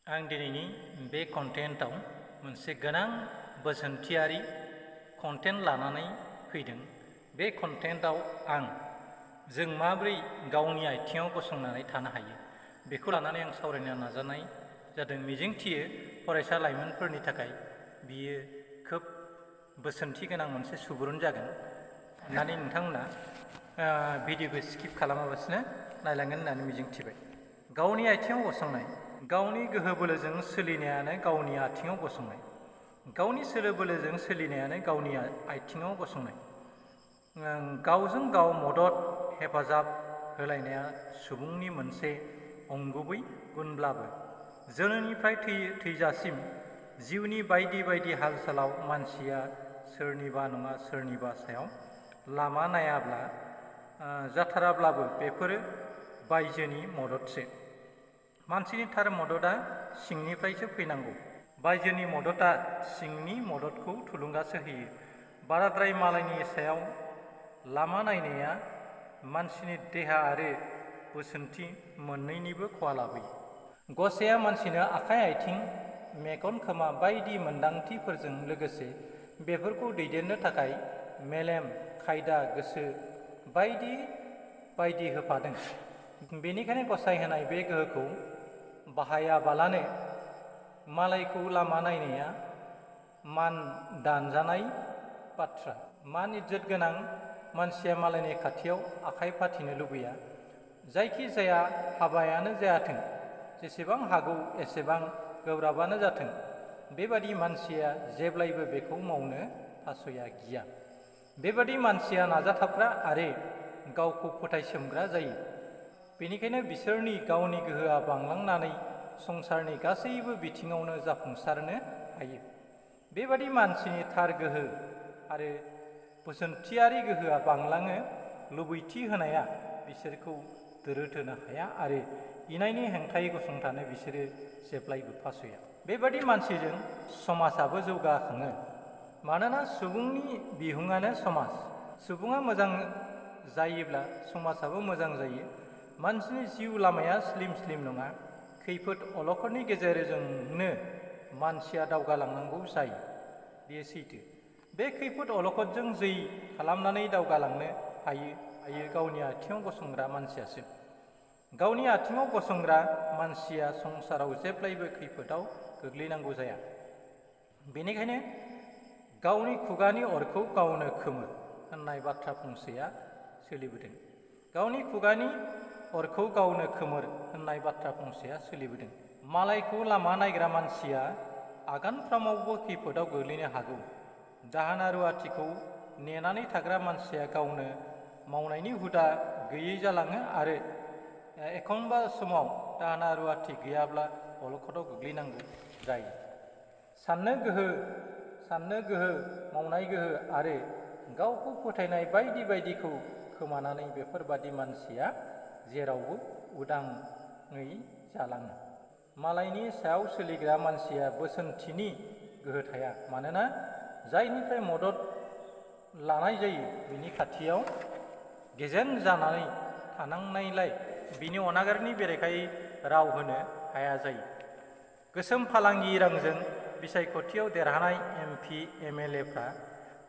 आं दिनैनि बे कन्टेन्टआव मोनसे गोनां बोसोनथियारि कन्टेन्ट लानानै फैदों। बे कन्टेन्टआव जों माबोरै गावनि आथिङाव गसंनानै थानो हायो बेखौ लानानै आं सावरायनो नाजानाय जादों। मिजिंथियो फरायसा लाइमोनफोरनि थाखाय बियो खोब बोसोनथि गोनां मोनसे सुबुरुन जागोन होननानै नोंथांमोना भिडिअखौ स्किप खालामालासिनो नायलांगोन होननानै मिजिंथिबाय। गावनि आथिङाव गसंनाय, गावनि गोहो बोलोजों सोलिनायानो गावनि आथिङाव गसंनाय। गावनि सोलो बोलोजों सोलिनायानो गावनि आथिङाव गसंनाय। गावजों गाव मदद हेफाजाब होलायनाया सुबुंनि मोनसे अंगुबै गुनब्लाबो जोनोमनिफ्राय थैजासिम जिउनि बायदि बायदि हाल-सालाव मानसिया सोरनिबा नङा सोरनिबा सायाव लामा नायाब्ला जाथाराब्लाबो बेफोरो बायजोनि मददसो। मानसिनि थार मददआ सिंनिफ्रायसो फैनांगौ। बायजोनि मददआ सिंनि मददखौ थुलुंगासो होयो। बाराद्राय मालायनि सायाव लामा नायनाया मानसिनि देहा आरो बोसोनथि मोननैनिबो खहा लाबोयो। गसाइया मानसिनो आखाइ, आथिं, मेगन, खोमा बायदि मोन्दांथिफोरजों लोगोसे बेफोरखौ दैदेननो थाखाय मेलेम, खायदा, गोसो बायदि बायदि होफादों। बेनिखायनो गसाइ होनाय बे गोहोखौ बाहायाबालानो मालायखौ लामा नायनाया मान दानजानाय बाथ्रा। मान इज्जत गोनां मानसिया मालायनि खाथियाव आखाइ फाथिनो लुबैया। जायखि जाया हाबायानो जायाथों, जेसेबां हागौ एसेबां गोब्राबानो जाथों, बेबादि मानसिया जेब्लायबो बेखौ मावनो फासया, गिया। बेबादि मानसिया नाजाथाबग्रा आरो गावखौ फोथायसोमग्रा जायो। बेनिखायनो बिसोरनि गावनि गोहोआ बांलांनानै संसारनि गासैबो बिथिङावनो जाफुंसारनो हायो। बेबादि मानसिनि थार गोहो आरो बोसोनथियारि गोहोआ बांलाङो। लुबैथि होनाया बिसोरखौ दोरोदहोनो हाया आरो इनायनि हेंथायै गसंथानो बिसोरो जेब्लायबो फासया। बेबादि मानसिजों समाजाबो जौगाखाङो। मानोना सुबुंनि बिहुङानो समाज। सुबुङा मोजां जायोब्ला समाजाबो मोजां जायो। मानसिनि जिउ लामाया स्लिम स्लिम नङा। खैफोद अलखदनि गेजेरजोंनो मानसिया दावगालांनांगौ जायो। बेयो सैथो। बे खैफोद अलखदजों जै खालामनानै दावगालांनो हायो गावनि आथिङाव गसंग्रा मानसियासो। गावनि आथिङाव गसंग्रा मानसिया संसाराव जेब्लायबो खैफोदाव गोग्लैनांगौ जाया। बेनिखायनो गावनि खुगानि अरखौ गावनो खोमोर होननाय बाथ्रा फंसेया सोलिबोदों। गावनि खुगानि अरखौ गावनो खोमोर होननाय बाथ्रा फंसेया सोलिबोदों। मालायखौ लामा नायग्रा मानसिया आगानफ्रामावबो खैफोदाव गोग्लैनो हागौ। दाहोना रुवाथिखौ नेनानै थाग्रा मानसिया गावनो मावनायनि हुदा गैयै जालाङो आरो एखनबा समाव दाहोना रुवाथि गैयाब्ला अलखदाव गोग्लैनांगौ जायो। साननो गोहो, मावनाय गोहो आरो गावखौ फोथायनाय बायदि बायदिखौ खोमानानै बेफोरबादि मानसिया जेरावबो उदाङै जालाङो। मालायनि सायाव सोलिग्रा मानसिया बोसोनथिनि गोहो थाया। मानोना जायनिफ्राय मदद लानाय जायो बिनि खाथियाव गेजेन जानानै थानांनायलाय बिनि अनागारनि बेरेखायै राव होनो हाया जायो। गोसोम फालांगि रांजों बिसायख'थियाव देरहानाय MP, MLAफ्रा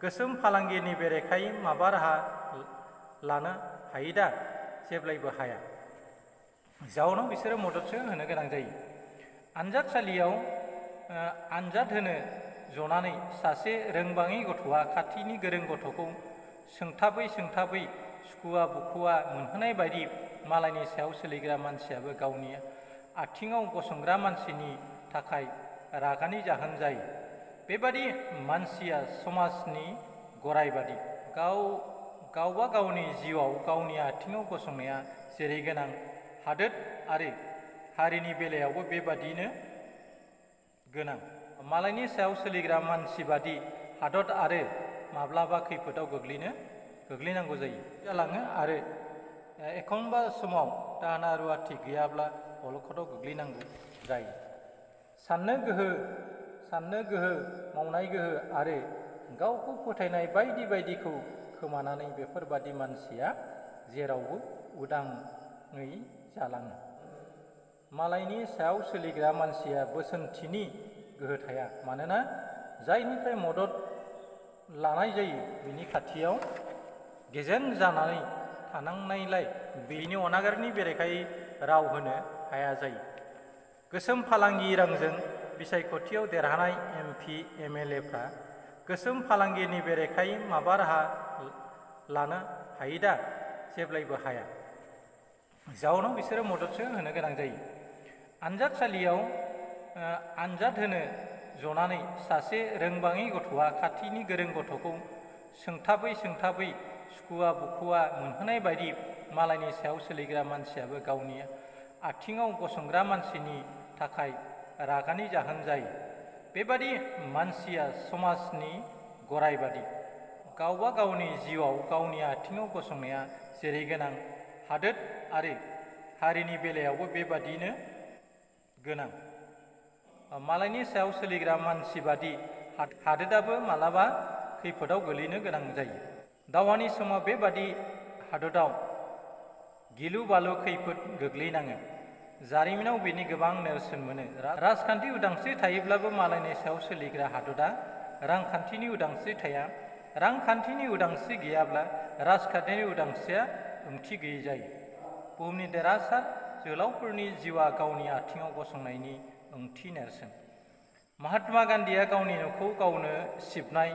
गोसोम फालांगिनि बेरेखायै माबा राहा लानो हायोदा? जेब्लायबो हाया। जाउनाव बिसोरो मददसो होनो गोनां जायो। आनजादसालियाव आनजाद होनो जनानै सासे रोंबाङै गथ'आ खाथिनि गोरों गथ'खौ सोंथाबै सुखुवा बुखुवा मोनहोनाय बायदि मालायनि सायाव सोलिग्रा मानसियाबो गावनि आथिङाव गसंग्रा मानसिनि थाखाय रागानि जाहोन जायो। बेबादि मानसिया समाजनि गरायबादि। गावबा गावनि जिउआव गावनि आथिङाव गसंनाया जेरै गोनां, हादोर आरो हारिनि बेलायावबो बेबादिनो गोनां। मालायनि सायाव सोलिग्रा मानसि बादि हादर आरो माब्लाबा खैफोदाव गोग्लैनांगौ जालाङो आरो एखनबा समाव दाहोना रुवाथि गैयाब्ला अलखदाव गोग्लैनांगौ जायो। साननो गोहो, मावनाय गोहो आरो गावखौ फोथायनाय बायदि बायदिखौ खोमानानै बेफोरबादि मानसिया जेरावबो उदाङै जालाङो। मालायनि सायाव सोलिग्रा मानसिया बोसोनथिनि गोहो थाया। मानोना जायनिफ्राय मदद लानाय जायो बिनि खाथियाव गेजेन जानानै थानांनायलाय बेनि अनागारनि बेरेखायै राव होनो हाया जायो। गोसोम फालांगि रांजों बिसायख'थियाव देरहानाय MP MLAफ्रा गोसोम फालांगिनि बेरेखायै माबा राहा लानो हायोदा? जेब्लायबो हाया। जाउनाव बिसोरो मददसो होनो गोनां जायो। आनजादसालियाव आनजाद होनो जनानै सासे रोंबाङै गथ'आ खाथिनि गोरों गथ'खौ सोंथाबै सुखुवा बुखुवा मोनहोनाय बायदि मालायनि सायाव सोलिग्रा मानसियाबो गावनि आथिङाव गसंग्रा मानसिनि थाखाय रागानि जाहोन जायो। बेबादि मानसिया समाजनि गरायबादि। गावबा गावनि जिउआव गावनि आथिङाव गसंनाया जेरै गोनां, हादोर आरो हारिनि बेलायावबो बेबादिनो गोनां। मालायनि सायाव सोलिग्रा मानसि बादि हादोराबो मालाबा खैफोदाव गोलैनो गोनां जायो। दावहानि समाव बेबादि हादोराव गिलु बालु खैफोद गोग्लैनाङो। जारिमिनाव बेनि गोबां नेरसोन मोनो। राजखान्थि उदांस्रि थायोब्लाबो मालायनि सायाव सोलिग्रा हादोरा रांखान्थिनि उदांस्रि थाया। रांखान्थिनि उदांस्रि गैयाब्ला राजखान्थिनि उदांस्रिया ओंथि गैयै जायो। बुहुमनि देरहासार जोहोलावफोरनि जिउआ गावनि आथिङाव गसंनायनि ओंथि नेरसोन। महात्मा गान्धीया गावनि न'खौ गावनो सिबनाय,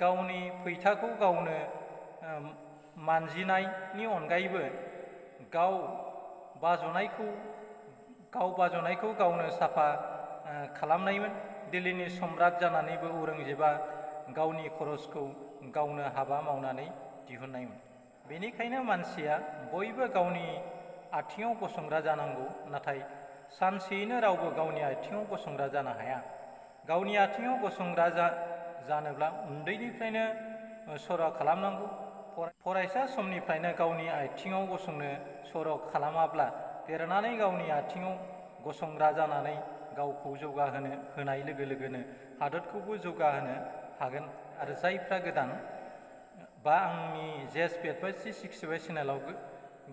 गावनि फैथाखौ गावनो मानजिनायनि अनगायैबो गाव बाजनायखौ गावनो साफा खालामनायमोन। दिल्लीनि सम्राट जानानैबो औरंगजेबा गावनि खरसखौ गावनो हाबा मावनानै दिहुननायमोन। बेनिखायनो मानसिया बयबो गावनि आथिङाव गसंग्रा जानांगौ। नाथाय सानसेयैनो रावबो गावनि आथिङाव गसंग्रा जानो हाया। गावनि आथिङाव गसंग्रा जानोब्ला उन्दैनिफ्रायनो सर' खालामनांगौ। फरायसा समनिफ्रायनो गावनि आथिङाव गसंनो सर' खालामाब्ला देरनानै गावनि आथिङाव गसंग्रा जानानै गावखौ जौगाहोनाय लोगो लोगोनो हादोरखौबो जौगाहोनो हागोन। आरो जायफ्रा गोदान बा आंनि JSP Advice 365 चेनेलाव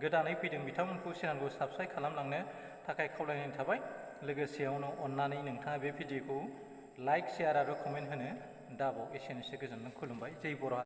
गोदानै फैदों बिथांमोनखौ चेनेलखौ साबस्क्राइब खालामलांनो थाखाय खावलायनाय थाबाय। लोगोसेयावनो अननानै नोंथाङा बे भिडिअखौ लाइक, शेयार आरो कमेन्ट होनो दाबाव। एसेनोसै, गोजोनथों, खुलुमबाय। जै बर'